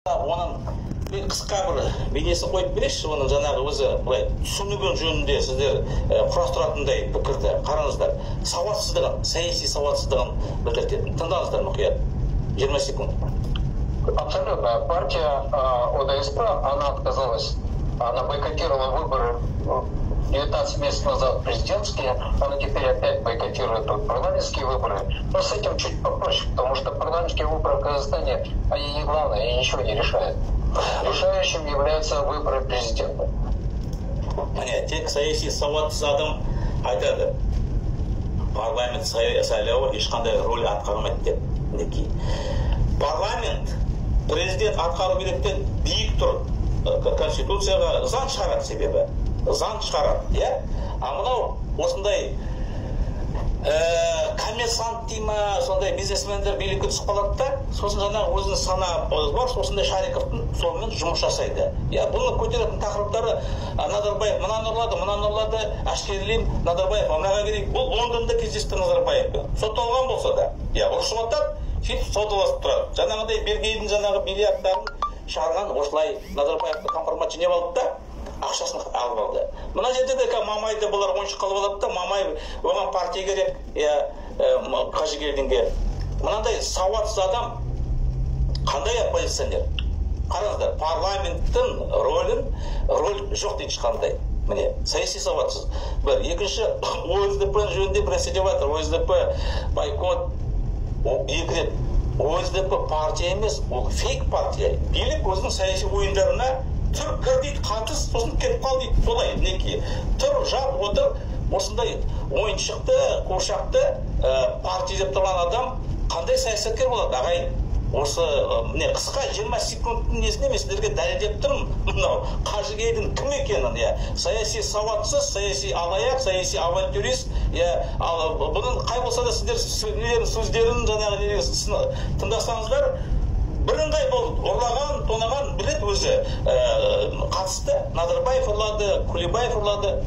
Оның мен қысқа бір бейнесін қойып берейінші, оның жаңағы өзі былай түсінігі жөнінде сіздер құрастыратындай пікірді қараңыздар. Сауатсыздығын, саяси сауатсыздығын білдіртетін. Тыңдаңыздар мұқият. 20 секунд. Абсолютно. Партия ОДСП, она отказалась, она бойкотировала выборы 19 месяцев назад президентские, она теперь опять бойкотирует тут парламентские выборы. Но с этим чуть попроще, потому что парламентские выборы в Казахстане, они не главное, они ничего не решают. Решающим являются выборы президента. Міне, тек саяси сауатсыз адам айтады, парламент сайлауы ешқандай роль атқармайды деп. Мінекей, парламент президент атқару биліктен биік тұр, конституцияға заң шығарады, себебі заң шығарады, иә. А мынау осындай коммерсант дей ма, сондай бизнесмендер билікке түсіп қалады да, сосын жаңағы өзінің сана бар, осындай Шариковтың сонымен жұмыс жасайды, иә. Бұны көтеретін тақырыптары: Назарбаев мынаны ұрлады, мынаны ұрлады, әшкерелеймін, Назарбаев мынаға керек. Бұл Лондонда кездесті Назарбаевпен, сотталған болса да, иә, ұрысып жатады, сөйтіп саудаласып тұрады. Жаңағыдай Бергейдің жаңағы миллиардтарын шығарған, осылай Назарбаевты компромат жинап алды да, ақшасын алып алды. Мына жерде де Мамайды бұлар ойыншық қылып алады да, Мамай оған партия керек, иә, Қажыгелдинге. Мынандай сауатсыз адам қандай оппозиционер? Қараңыздар, парламенттің ролін, роль жоқ дейді ешқандай. Міне, саяси сауатсыз бір. Екінші, ОСДП жөнінде бір нәрсе деп жатыр. ОСДП бойкот екі рет. ОСДП партия емес, ол фейк партия. Билік өзінің саяси ойындарына тұр, кір дейді, қатыс, сосын кетіп қал дейді. Солай, мінекей, тұр, жап, отыр. Осындай ойыншықты, қуыршақты партия деп тұрған адам қандай саясаткер болады, ағайын? Осы міне, қысқа 20 секундтың несінде мен сіздерге дәлелдеп тұрмын мынау Қажыгелдин кім екенін, иә. Саяси сауатсыз, саяси алаяқ, саяси авантюрист, иә. Ал бұның қай болса да сіздер нелерін, сөздерін, жаңағы тыңдасаңыздар, бірыңғай бұл ұрлаған, тонаған біледі өзі, қатысты. Назарбаев ұрлады, Кулебаев ұрлады.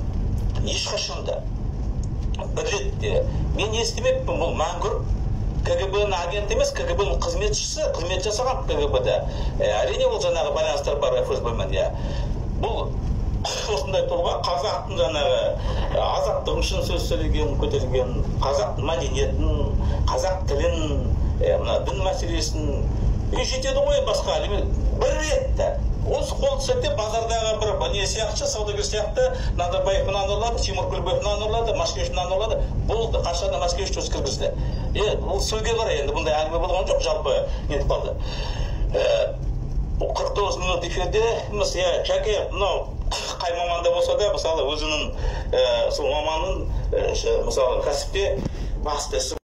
Ешқашан да бір рет те мен естімеппін, бұл мәңгүрт КГБ ның агенті емес, КГБ ның қызметшісі, қызмет жасаған КГБ да. Әрине, ол жаңағы байланыстар бар ФСБ мен, иә. Бұл осындай тұлға қазақтың жаңағы азаттығы үшін сөз сөйлеген, көтерген, қазақ мәдениетін, қазақ тілін, мына дін мәселесін жетеді ғой басқа. Бір рет те осы қол сілтеп, базардағы бір не сияқты, саудагер сияқты, Назарбаев мынаны ұрлады, Тимур Кулибаев мынаны ұрлады, Машкевич мынаны ұрлады, болды. Қашан Машкевич сөз кіргізді? Бұл сөзге қарай енді бұндай әңгіме болған жоқ, жалпы нетіп қалды. 49 минут эфирдеміз, иә. Жәке, мынау қай маманда болса да, мысалы, өзінің сол маманның, мысалы, кәсіпте басты ісі.